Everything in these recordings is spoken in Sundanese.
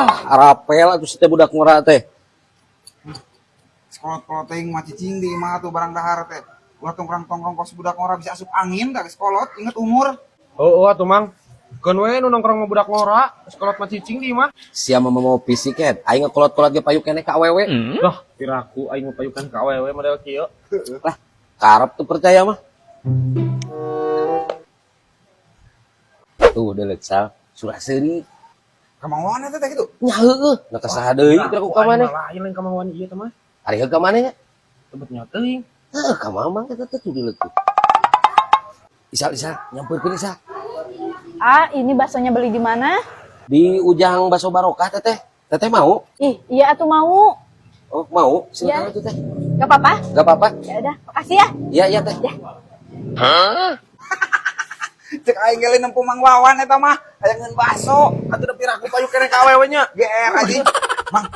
Ah, arapel atuh si teh budak ngora teh. Sekolot-kolot teuing mah cicing di imah tuh barang dahar teh. Ulah tongkrong-tongkrong kos budak ngora bisa asup angin da geus kolot, inget umur. Oh, atuh Mang. Keun we nu nongkrong mah budak ngora, sekolot mah cicing di imah. Sia mah mau fisik ket. Aing ngekolot-kolot ge payu keneh ka awewe. Lah, piraku aing mah payukan ka awewe model kieu. Lah, karep tuh percaya mah. Tuh deuleu sal, surah seuri. Kemauan eta teh kitu. Nya heueuh, na ka saha deui piraku ka maneh. Lain lain kemauan ieu teh mah. Ari heuh ka maneh nya? Tebet nya teuing. Heuh, ka mamang eta teh tuh deuleu tuh. Isal, Isal, nyamperkeun Isal. Ah, ini baksonya beli di mana? Di Ujang Bakso Barokah teteh. Teteh mau? Ih, iya atuh mau. Oh, mau? Silakan Iya. atuh teh. Gak apa-apa? Gak apa-apa. Ya udah, makasih ya. Iya, iya teh. Cek aing ge lain nempo Mang Wawan eta mah, hayang ngeun bakso. Atuh da piraku payu keneh ka awewe nya. GR anjing. Mang,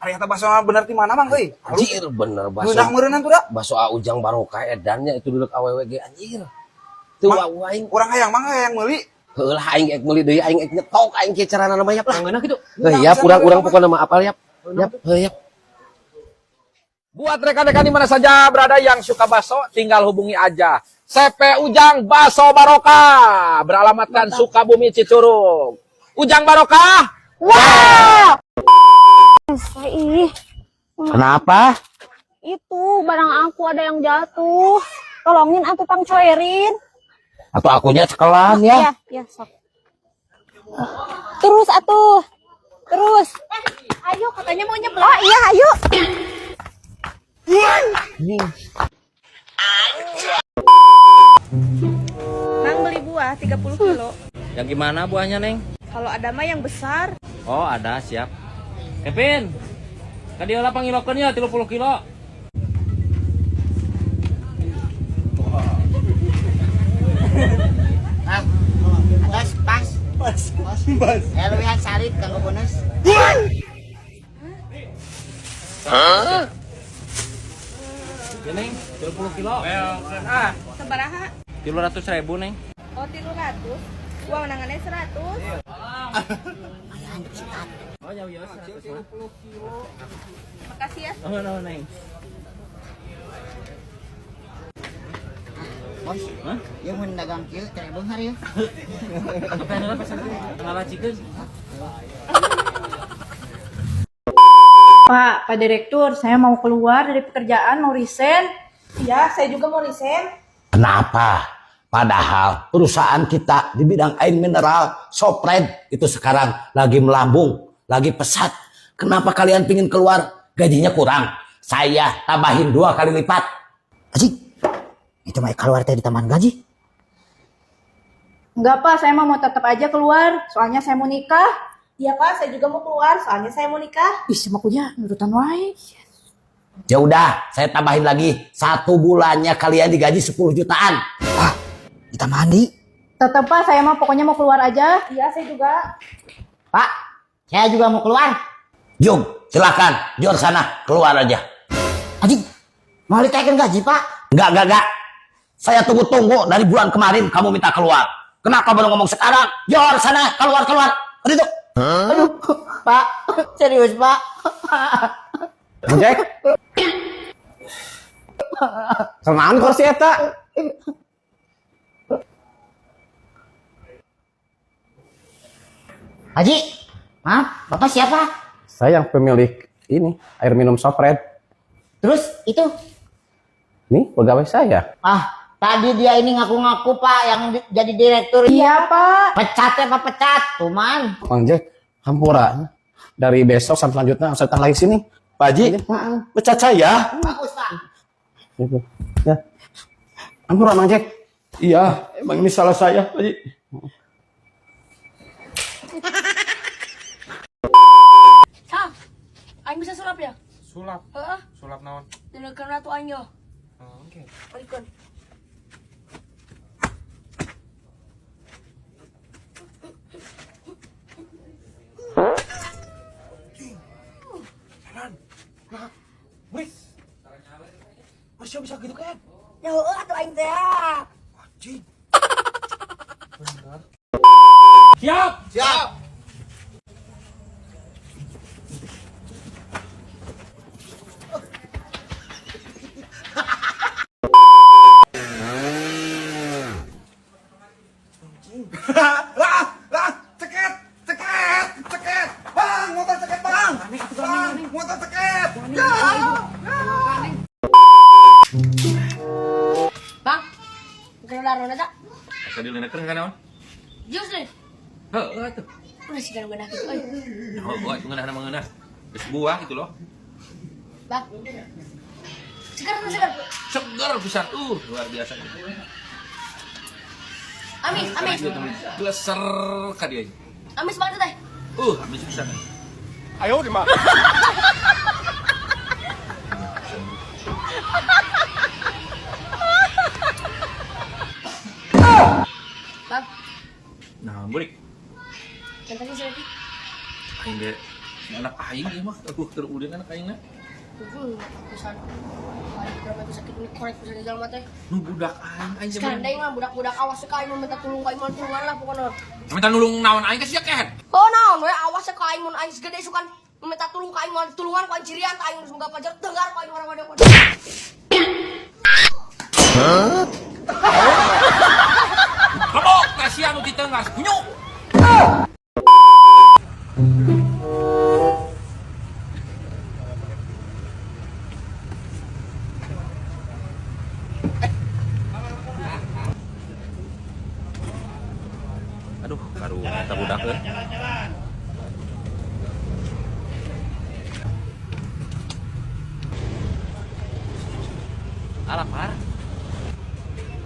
ari eta bakso bener ti mana Mang euy? Anjir bener bakso. Ngeunah meureunnan tuh da. Bakso A Ujang Barokah edannya itu duduk awewe ge anjir. Tuh Mang, aing. Urang hayang Mang hayang meuli. Heuh lah aing ek meuli deui aing ek nyetok aing kieu carana mah yap lah. Ngeunah kitu. Heuh yap urang-urang pokona mah apal yap. Yap, heuh yap. Buat rekan-rekan di mana saja berada yang suka bakso, tinggal hubungi aja. CP Ujang Bakso Barokah, beralamatkan Sukabumi Cicurug. Ujang Barokah. Wow! Ih, Kenapa? itu barang aku ada yang jatuh. Tolongin aku Kang Coerin. Atau akunya sekelan ya. Iya, iya, sok. Terus atuh. Terus. Ayo katanya mau nyeblak. Oh iya, ayo. Mang beli buah 30 kilo. Yang gimana buahnya, Neng? Kalau ada mah yang besar. Oh, ada, siap. Kevin, ka dieu lah pangilokeun ya 30 kilo. Pas, pas. Pas, pas. Elwihan Sarip kanggo bonus. Hah? Ya, Neng, 30 kilo. Sabaraha? 300.000, Neng. Oh, 300. Uang nangannya 100. Oh, jauh ya, 100. Makasih ya. Oh, no, Neng. Bos, Hah? ieu mun dagang kieu teh beunghar ya. Apa yang ada pesan? Ngalacikeun. Pak, Pak Direktur, saya mau keluar dari pekerjaan, mau resign. Iya, saya juga mau resign. Kenapa? Padahal perusahaan kita di bidang air mineral, Sopred, itu sekarang lagi melambung, lagi pesat. Kenapa kalian pingin keluar? Gajinya kurang. Saya tambahin 2 kali lipat. Haji, itu mah keluar teh di taman gaji. Enggak, Pak, saya mau tetap aja keluar. Soalnya saya mau nikah. Iya, Pak, saya juga mau keluar, soalnya saya mau nikah. Ih, sama kuya, nurutan wae. Ya udah, saya tambahin lagi. 1 bulannya kalian digaji 10 jutaan. Ah, ditambahan di. Tetap, Pak, saya mah pokoknya mau keluar aja. Iya, saya juga. Pak, saya juga mau keluar. Jung, silakan. Jor sana, keluar aja. Haji, mau ditaikin gaji, Pak? Enggak. Saya tunggu-tunggu dari bulan kemarin kamu minta keluar. Kenapa baru ngomong sekarang? Jor sana, keluar. Aduh, tuh. Aduh, Pak, serius, Pak. Jack. Kenaan kursi eta? Haji, maaf, Bapak siapa? Saya yang pemilik ini, air minum Sopred. Terus itu? Ini pegawai saya. Ah, tadi dia ini ngaku-ngaku, Pak, yang jadi direktur. Iya, Pak. Pecat ya, Pak, pecat. Tuman. Mang Jack, hampura. Dari besok sampai selanjutnya harus datang lagi sini. Pak Haji, pecat saya. Bagus, Pak. Gitu. Ya. Hampura, Mang Jack. Iya, emang ini salah saya, Pak Haji. Sah, aing bisa sulap ya? Sulap? Heeh. Sulap naon? Dilekeun ratu aing yo. Oh, oke. Balikeun. Lah, Brik. Masih bisa gitu kan? Ya heueuh atuh aing teh. Anjing. Bener. Siap. Siap. Dahar naon eta? Asa dileunekeun ka naon? Jus deh. Heuh atuh. Udah sih kan ngeunah kitu euy. Heuh atuh ngeunah mah ngeunah. Geus buah gitu loh. Bang. Seger tuh seger. Seger pisan. Luar biasa. Amis, amis. Gleser ka dieu. Amis banget teh. Amis pisan. Ayo di mah. Bang, Nah, burik. contohnya sih. Aing ge anak aing ieu mah, aduh keur ulin anak aing na. Pisan. Aing drama itu sakit ini korek pisan di jalan teh. Nu budak aing aing Sekarang deui mah budak-budak awas ka aing mun minta tulung ka aing mah tulungan lah pokona. Minta nulung naon aing ka sia kehed. Oh naon we awas ka aing mun aing segede sukan minta tulung ka aing mah tulungan ku aing cirian ka aing geus boga pajar dengar ku aing orang wadah. Rebok teh sia nu ditengas. Kunyuk. Aduh, karunya eta budak euy. Alah, par.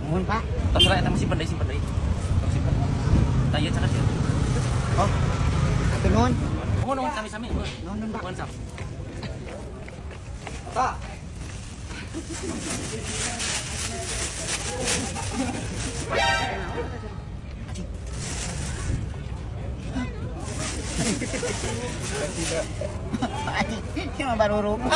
Nuhun, Pak. Tos lah eta mah simpen deui, simpen deui. Tos simpen. Tah ieu caket ya. Oh. Hatur nuhun. Nuhun, nuhun sami-sami. Nuhun, Pak. Nuhun, sam. Pak. Anjing, ini mah baru rumah.